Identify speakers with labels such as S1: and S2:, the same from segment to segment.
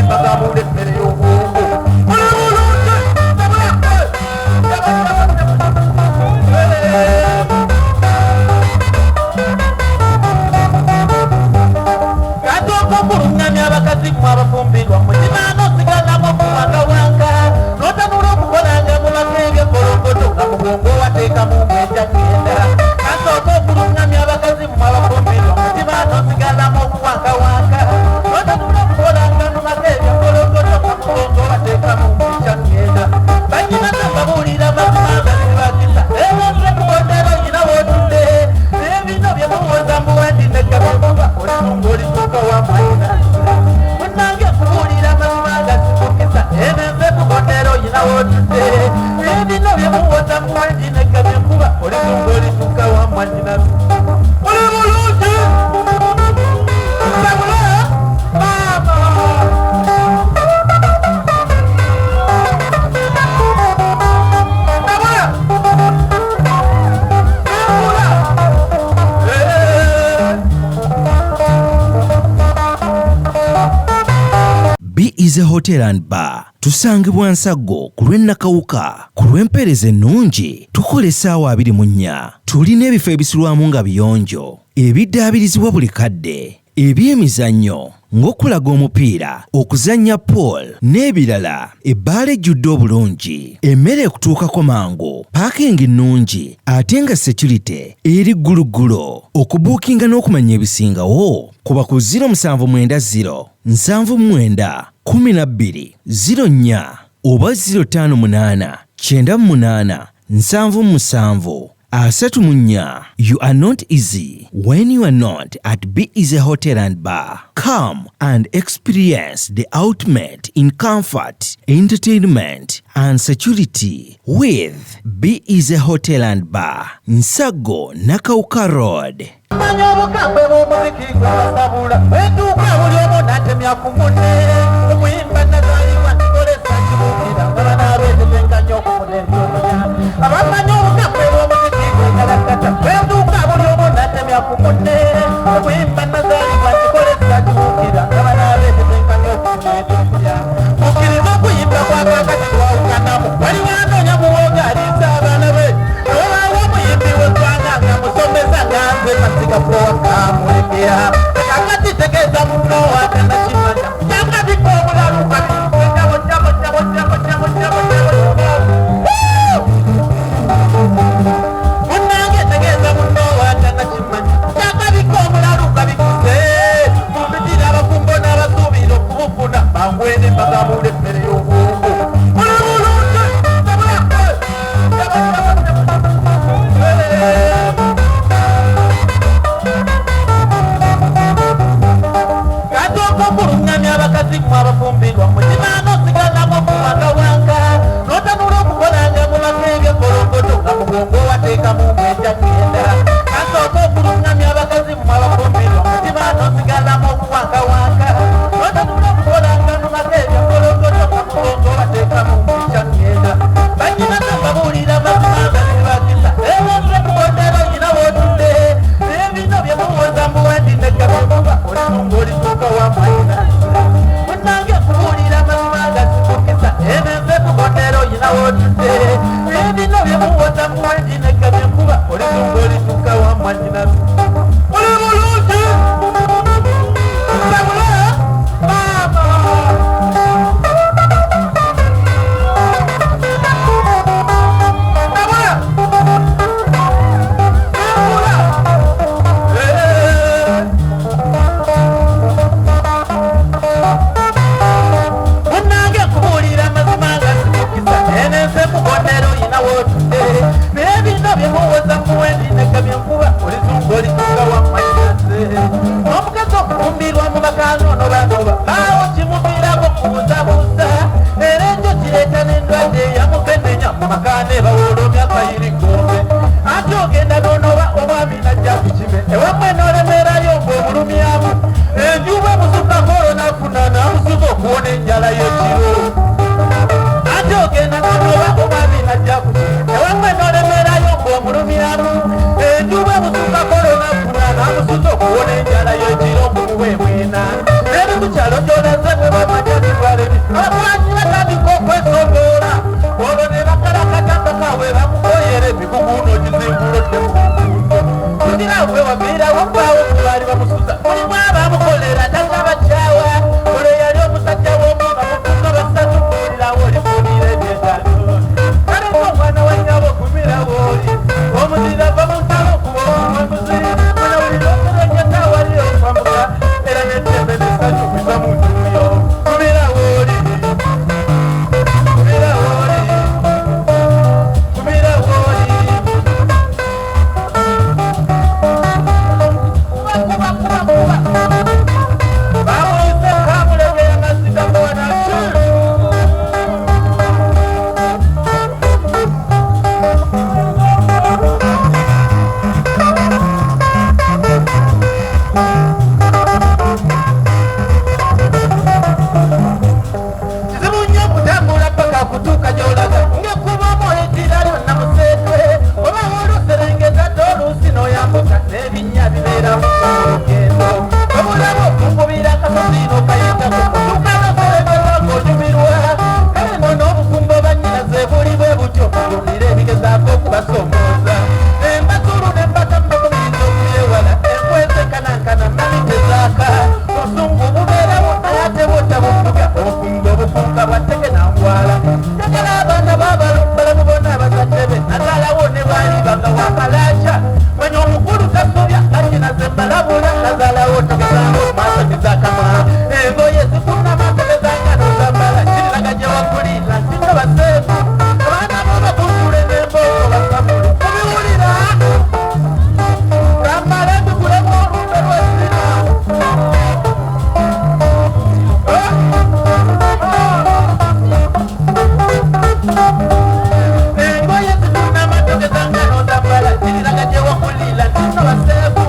S1: Mbagabula emmere y'obwongo. Muli bulungi? Kasooka okuluŋŋamya abakazi mmwe abafumbirwa, mutima n'osigalamu okuwangawanka n'otanula okukolanga mu maka eby'ekolongoto nga mugongo wateekamu mweja ŋŋenda. Kasooka okuluŋŋamya abakazi mmwe abafumbirwa, mutima n'osigalamu okuwangawanka n'otanula okukolanga mu maka eby'ekolongoto nga mugongo wateekamu mweja ŋŋenda. Banyina mbabuulira mazima nga sibakisa ebonze kubondera oyina w'otudde n'ebino bye muwoza mbuwandinekkakuba olizungu olituuka wa mwanyina. Munnange nkubuulira mazima nga sikukisa enenze kubondera oyina w'otudde n'ebino bye muwoza mbuwandinekka byenkuba olizungu olituuka wa mwanyina. Muli bulungi? Sabula maama. Sabula. Sabula.
S2: Be Easy Hotel and Bar tusangibwa Nsaggo ku lw'e Nakawuka. Ku lw'empeereza ennungi tukola essaawa 24. Tulina ebifo ebisulwamu nga biyonjo, ebiddaabirizibwa buli kadde, eby'emizannyo ng'okulaga omupiira, okuzannya pool n'ebirala. Ebbaala ejjudde obulungi, emmere ekutuukako mangu, paakingi nnungi ate nga securite eri gguluggulo. Okubuukinga n'okumanya ebisingawo kuba ku 0790 79 12 04 oba 058 98 77 34. You are not easy when you are not at Be Easy Hotel and Bar. Come and experience the ultimate in comfort, entertainment, and security with Be Easy Hotel and Bar, Nsago Nakawuka Road.
S1: Manya obukambwe bw'omuziki gwe basabula bwentuuka buli omu n'atemya ku munne. Okuyimba nazaalibwa nkikolesa kibuukira nga banaabeetetenkanya okufuna ebyokulya. Abamanyi obukambwe bw'omuziki gwe kalakata bwentuuka buli omu n'atemya ku munne. Okuyimba nazaalibwa nkikolesa kibuukira nga banaabeetetenkanya okufuna ebyokulya. Mukkirize okuyimba kwa kaakati twawukanamu, waliwo anoonya muwooga aliisa abaana be, newabaawo omuyimbi w'eggwanga nga musomesa nga nze Masiga Fowakamulekera. Kakati tegeeza munno atanakimanya kyakabika obulalu kabiri jabo jabo jabo jabo jabo jabo jabo jabo. Munnange tegeeza munno atanakimanya kyakabika omulalu kabikuse mumpitira abafumbo n'abasuubira okubufuna bangwene mbagabula emmere y'obwongo. Muli bulungi? Jabo jabo jabo jabo. Kasooka okuluŋŋamya abakazi mmwe abafumbirwa, mutima n'osigalamu okuwangawanka n'otanula okukolanga mu maka eby'ekolongoto nga mugongo wateekamu mweja ŋŋenda. Kasooka okuluŋŋamya abakazi mmwe abafumbirwa, mutima n'osigalamu okuwangawanka n'otanula okukolanga mu maka eby'ekolongoto nga mugongo wateekamu mweja ŋŋenda. Banyina mbabuulira mazima nga sibakisa ebonze kubondera oyina w'otudde n'ebino bye muwoza mbuwandinekka byenkuba olizungu olituuka wa mwanyina. Munnange nkubuulira mazima nga sikukisa enenze kubondera oyina w'otudde n'ebino bye muwoza mbuwandinekka byenkuba olizungu olituuka wa mwanyina. Muli bulungi? Sabula maama. Sabula. Sabula. Munnange nkubuulira mazima nga sikukisa enenze mubonero oyina w'otudde n'ebino bye muwoza muwendineka byenkuba olizungu olituuka wa mwanyinaze. Omukazi okufumbirwa mu maka nonoba baawo kimuviirako kubuuzabuuza era ekyo kireeta n'endwadde eyamukenenya mu maka ne bawolomya kayirigombe. Ate ogenda n'onoba omwami najja ku kime ewammwe n'olemerayo ng'omulumyamu enjuba emusukako olwo nafuna namusuka okuwona enjala y'ekiro. Ate ogenda n'onoba omwami najja ku kime ewammwe n'olemerayo ng'omulumyamu enjuba emusukako olwo nafuna namusuka okuwona enjala y'ekiro kumuweweena. Neri ku kyalo gy'olaze bwe bamanya. Emigugu n'ogizimbula oddemu ku kugira we waviirawo bbaawo baali bamusuza mulimu abamukolera ddala bakyawa olwo yali omusajja w'omu bamufuga basatu kuwulirawo olifunira ebyetaago kale omwana wa nnyabo gumirawo oli omuzira va mu ntalo okuba omuwanguzi munawulira okulonyesa awali okwambuka era n'eddembe n'essanyu biva mu ntuuyo gumirawo oli gumirawo oli gumirawo oli kuba kuba kuba kuba bamuyise kamulegera amazzi gamuwana. Kizibu nnyo okutambula paka kutuuka gy'olaga ng'ekkuba omwoyitira lyonna museetwe oba oluserengeta dde oluusi n'oyambuka n'ebinnya bibeeramu olugendo obulamu okunkubira akasozi n'okayitako kutuuka n'oserengeta ng'onyumirwa kale nno n'obufumbo bannyinaze buli bwe butyo bulire ebigezaako okubasoomooza embazulu n'embata mbakubiriza okubyewala enkwezekanankana mami tezaaka obusungu bubeerawo naye ate bwotabufuga obufumbo obufunga bwatteke nangwala njagala abaana babalamu bonna abazadde be nazaalawo ne bwalibanga wakalaca manya omukulu tasobya kakinaze mbalabula nazaalawo togezango maaso tezakamwa engoye zikunama tegezanga nozambala kiriraga gye wakulira singa baseefu abaana bo bakunjule n'embooko basamule mubiwulira kamale mbigulemu olumbe lwessina. Engoye zikunama togezanga nozambala kiriraga gye wakulira ntinno baseefu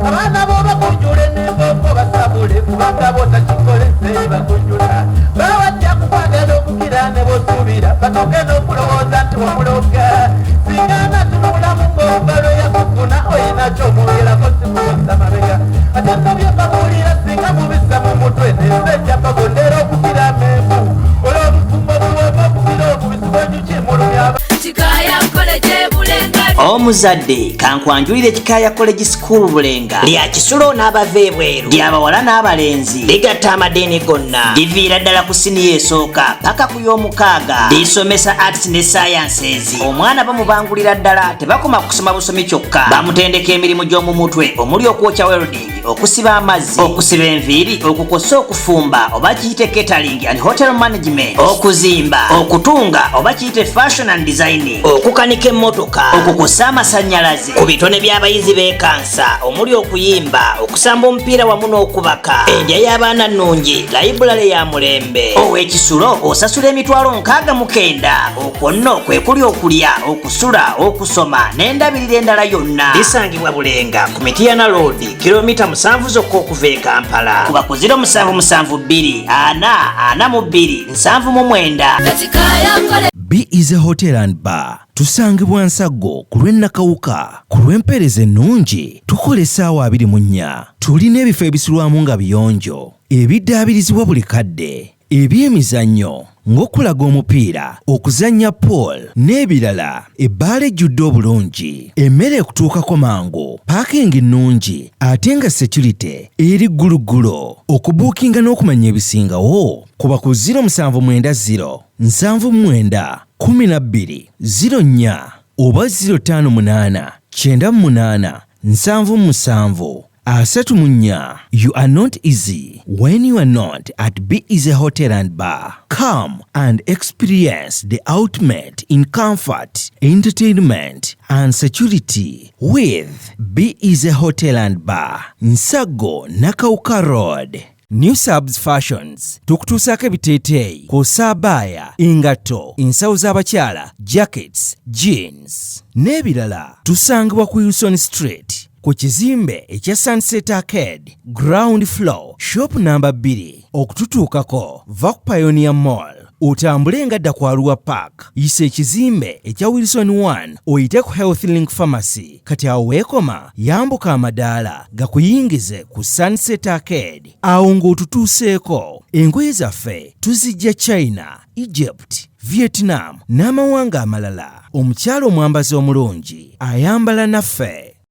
S1: abaana bo bakunjule n'embooko basabule kubanga botakikolese bakunjula bawajja kukwagala okukira ne bosuubira batuuke n'okulowooza nti wamuloga singa natunulamu ng'olugalo yakufuna oyina kyomwongerako sikubusa mabega ate nno bye babuulira singa mubissa mu mutwe nenze ejja bagondera okukira amenvu olw'obufumbo buwooma okukira obubisi bw'enjuki mulumya.
S3: Kikaaya College Bulenga.
S4: Omuzadde kankwanjulire Kikaaya College School Bulenga lya kisulo n'abava ebweru lyabawala n'abalenzi ligatta amadiini gonna liviira ddala ku siniya esooka paka ku y'omukaaga lisomesa arts ne sciences omwana bamubangulira ddala tebakoma kusoma busomi kyokka bamutendeka emirimu gy'omu mutwe omuli okwokya welding okusiba amazzi okusiba enviiri okukosa okufumba oba kiyite catering and hotel management okuzimba okutunga oba kiyite fashion and designing okukanika emmotoka okukosa amasannyalaze ku bitone by'abayizi b'ekansa omuli okuyimba okusamba omupiira wamu n'okubaka endya y'abaana nnungi library ya mulembe ow'ekisulo osasula 690,000 okwo nno kwe kuli okulya okusula okusoma n'endabirira endala yonna lisangibwa Bulenga ku Mityana Road kilomita 7 zokka okuva e Kampala kuba ku 0772 442 79.
S3: Kikaaya College.
S2: Be Easy Hotel and Bar tusangibwa Nsaggo ku lw'e Nakawuka ku lw'empeereza ennungi tukola essaawa 24 tulina ebifo ebisulwamu nga biyonjo ebiddaabirizibwa buli kadde ebyemizannyo ng'okulaga omupiira okuzannya pool n'ebirala ebbaala ejjudde obulungi emmere ekutuukako mangu parking nnungi ate nga security eri gguluggulo okubuukinga n'okumanya ebisingawo kuba ku 0790 79 12 04 oba 058 98 77 34. You are not easy when you are not at Be Easy Hotel and Bar. Come and experience the ultimate in comfort, entertainment, and security with Be Easy Hotel and Bar, Nsaggo, Nakawuka Road. New Subs Fashions tukutuusaako ebiteeteeyi kw'ossa abaaya engatto ensawo z'abakyala jackets jeans n'ebirala tusangibwa ku Wilson Street ku kizimbe ekya Sunset Arcade ground floor shop number 2 okututuukako va ku Pioneer Mall otambule nga dda ku Arua Park yisa ekizimbe ekya Wilson 1 oyite ku Health Link Pharmacy kati awo weekoma yambuka amadaala gakuyingize ku Sunset Arcade awo ng'otutuuseeko engoye zaffe tuzijja China, Egypt, Vietnam n'amawanga amalala. Omukyala omwambazi omulungi ayambala naffe.